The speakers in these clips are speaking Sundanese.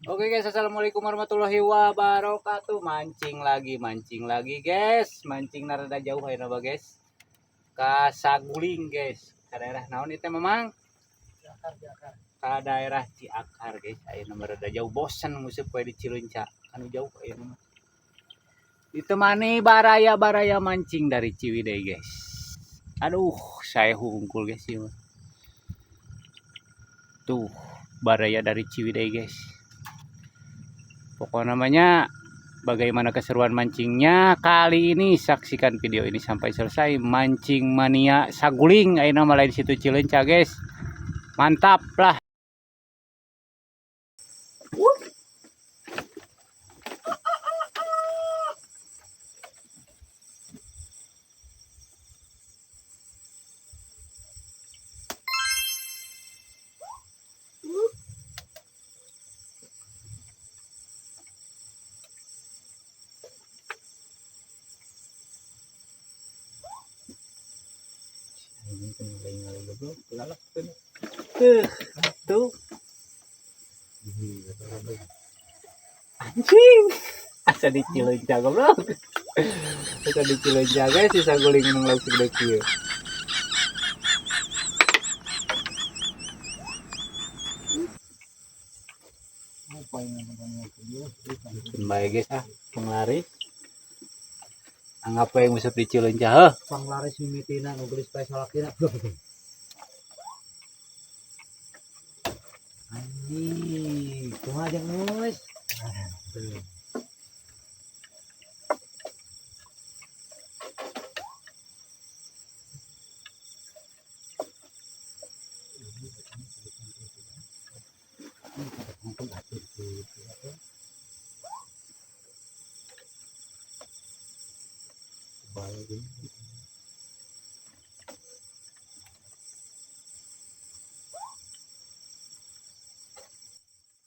Oke guys, assalamualaikum warahmatullahi wabarakatuh. Mancing lagi guys. Mancing rada jauh ayeuna mah guys. Ka Saguling guys. Ka daerah naon itu memang? Ka daerah Ciakar guys. Ayeuna mah rada jauh, bosen nguseup we di Cileunca. Anu jauh ayeuna mah. Ditemani baraya-baraya mancing dari Ciwidey guys. Aduh, saya hungkul guys ieu mah. Tuh, baraya dari Ciwidey guys. Pokoknya namanya bagaimana keseruan mancingnya kali ini, saksikan video ini sampai selesai. Mancing mania Saguling ayeuna mah, lain situ Cileunca guys. Mantap lah. Ini kan ngalai goblok, lalak tuh. Tuh, tuh. Anjing. Asa di Cileunca goblok. Asa di Cileunca guys, si Saguling nang lauk gede kieu. Bae guys ah, penglaris. Anggap we nguseup di Cileunca heuh. Panglaris mimitina nu geulis pae salakina. Anjing, kumaha jeung Mus?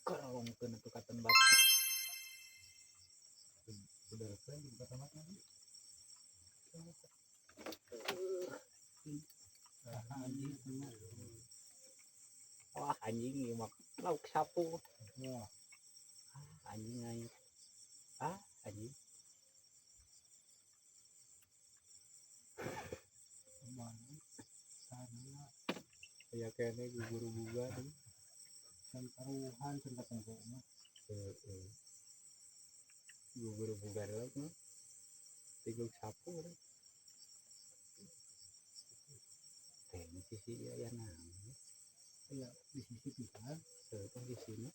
Kerongkeun atuh katen batu. Anjing. Wah, anjing ieu mah lauk sapu. Wah, Ah, anjing aing. Ah, anjing. mana? Sana Aya keneh gugur-gugur. can taruhan can ketemu mah. Heeh. Gugur-gugur lauk mah. Tiga sapu deh. Teh ini sisi ieu aya naon? Aya di sisi pisan. Heuh, teh di sini.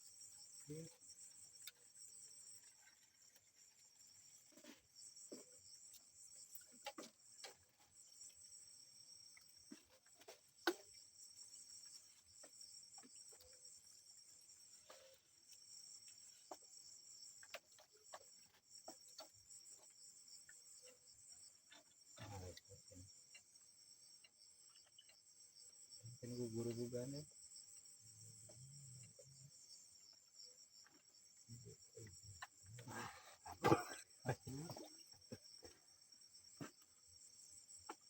Kan gugur-guguran ya.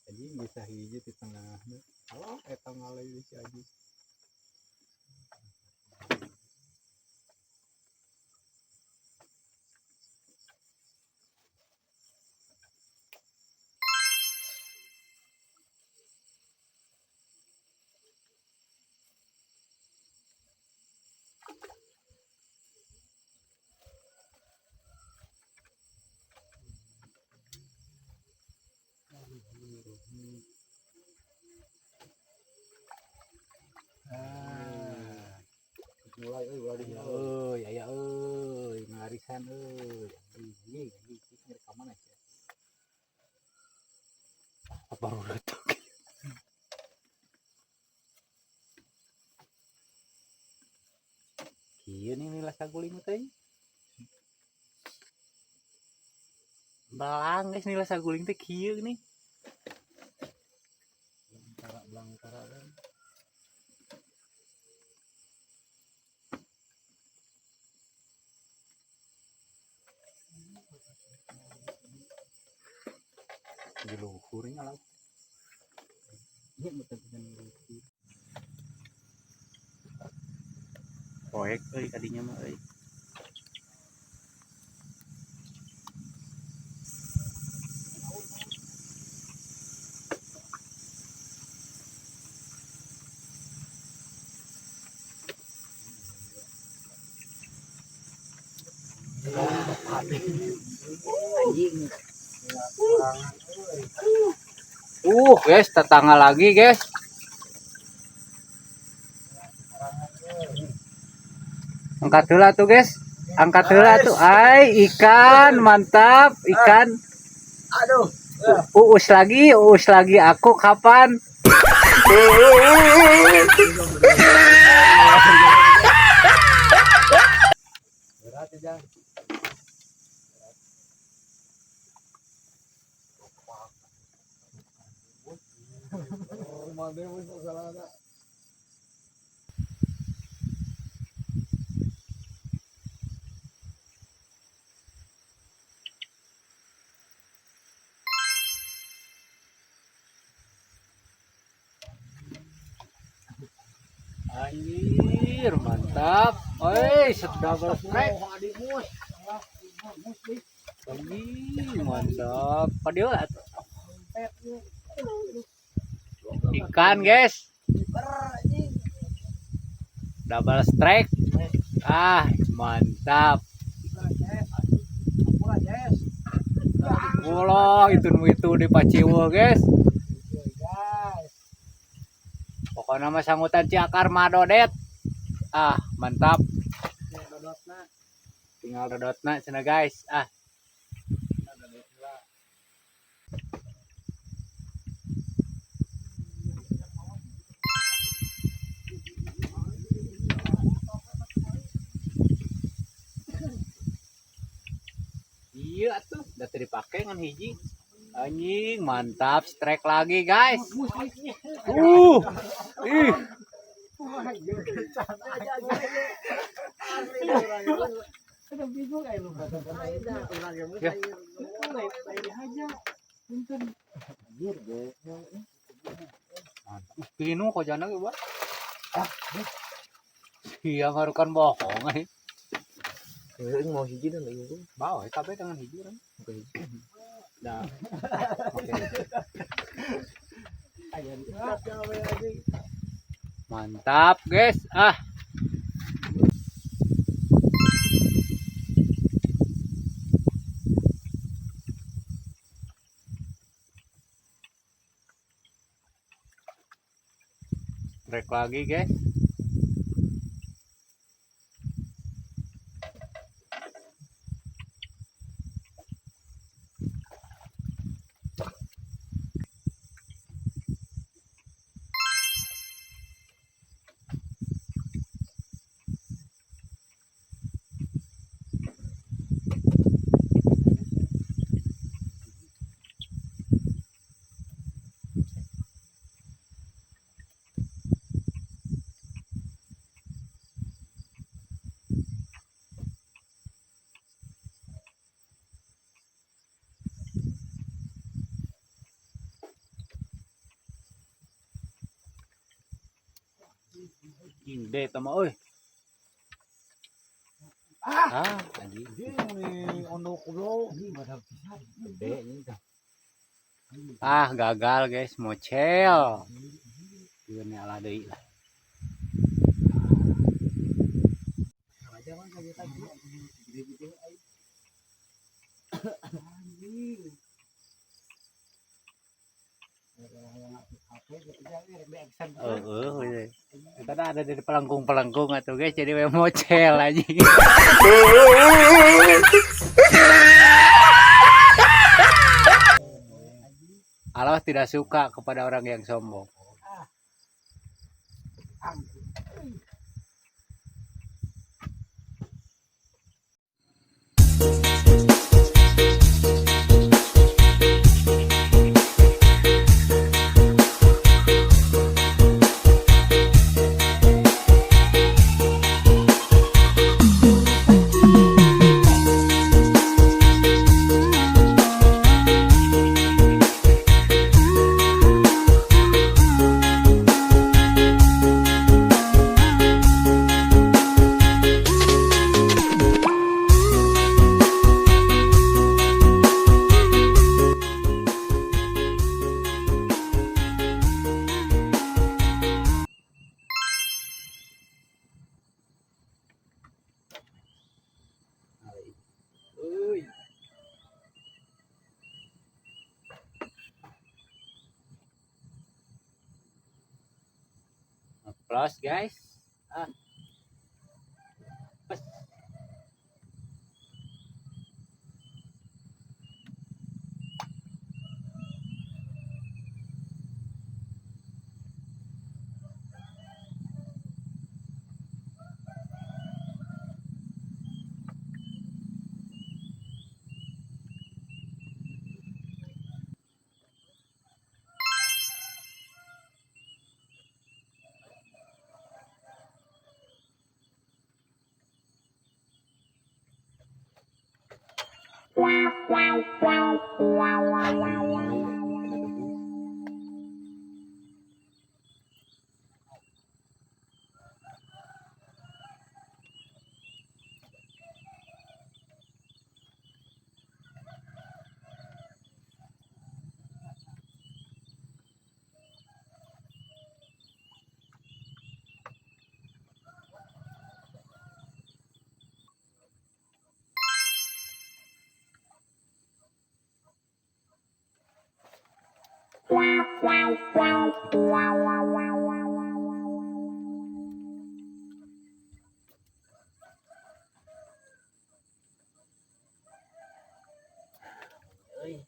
Anjing bisa hiji di tengahnya. Alah, eta ngalai si anjing. Ah. Mulai euy ulah Aya dinya. euy, aya euy, ngarisan euy. Anjing, anjing, ngeri ka mana sih? Ah, baru letuk. Kieu nih nila saguling teh. Belang guys nila saguling teh kieu nih. Belangkara belangkara kan. Di luhurnya lauk. Ieu betul-betul luhur. Poek euy kadinya mah euy. Anjing. Guys, tetangga lagi, guys. Angkat heula tuh, guys. Angkat heula tuh. Ai, ikan, mantap, ikan. Aduh. Uus lagi aku kapan? Berat ya, Jang. Mana bos masalah ada. Anjir, mantap. Oi, double strike. Anjing, mantap. Padahal atuh. Ikan, guys. Double strike. Ah, mantap. Ulah, itu nu itu di Paciwo, guys. Pokoknya mah sanggutan Ciakar Madodet. Ah, mantap. Tinggal dodotna cenah, guys. Ah. Iya tuh, udah dipakai ngan hiji. Anjing, mantap, strike lagi, guys. Ih, ya. Mantap. Pinu kok jana ge, Pak. Iya, ngarukan bohong eh. Mau hiji dan lagi. Bawa kabeh dengan hiji kan. Nah. Oke. Mantap, guys. Ah. Strike lagi, guys. Gede tama euy. Ah, anjing. Gede ini tuh. Ah, gagal guys, mocel. Ieu ala deui lah. Heeh, kita ada di pelengkung-pelengkung atuh guys, jadi we mocel anjing. Allah tidak suka kepada orang yang sombong. Plus guys. Ah. Pas. Euy.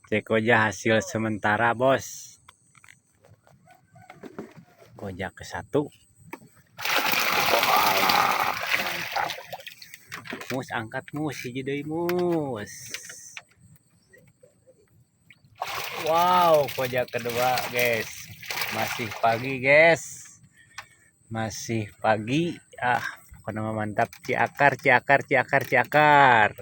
Cek aja hasil sementara bos. Kojak ke satu. Wah, mantap. Mus angkat mus hiji deui mus. Wow, kojak kedua guys. Masih pagi guys. Masih pagi. Ah, pokoknya mah mantap. Ciakar, ciakar, ciakar, ciakar.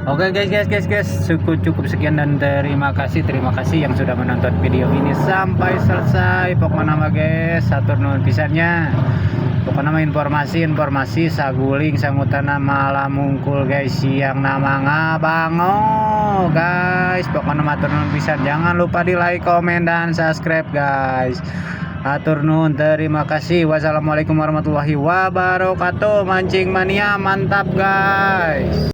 Oke guys, guys, guys, guys, cukup cukup sekian dan terima kasih yang sudah menonton video ini sampai selesai. Pokoknya mah guys, hatur nuhun pisan nya. Pokoknya mah informasi-informasi saguling sangutana malam mungkul guys, siang nama ngabango guys. Pokoknya mah hatur nuhun pisan. Jangan lupa di like, komen dan subscribe guys. Hatur nuhun, terima kasih. Wassalamualaikum warahmatullahi wabarakatuh. Mancing mania mantap guys.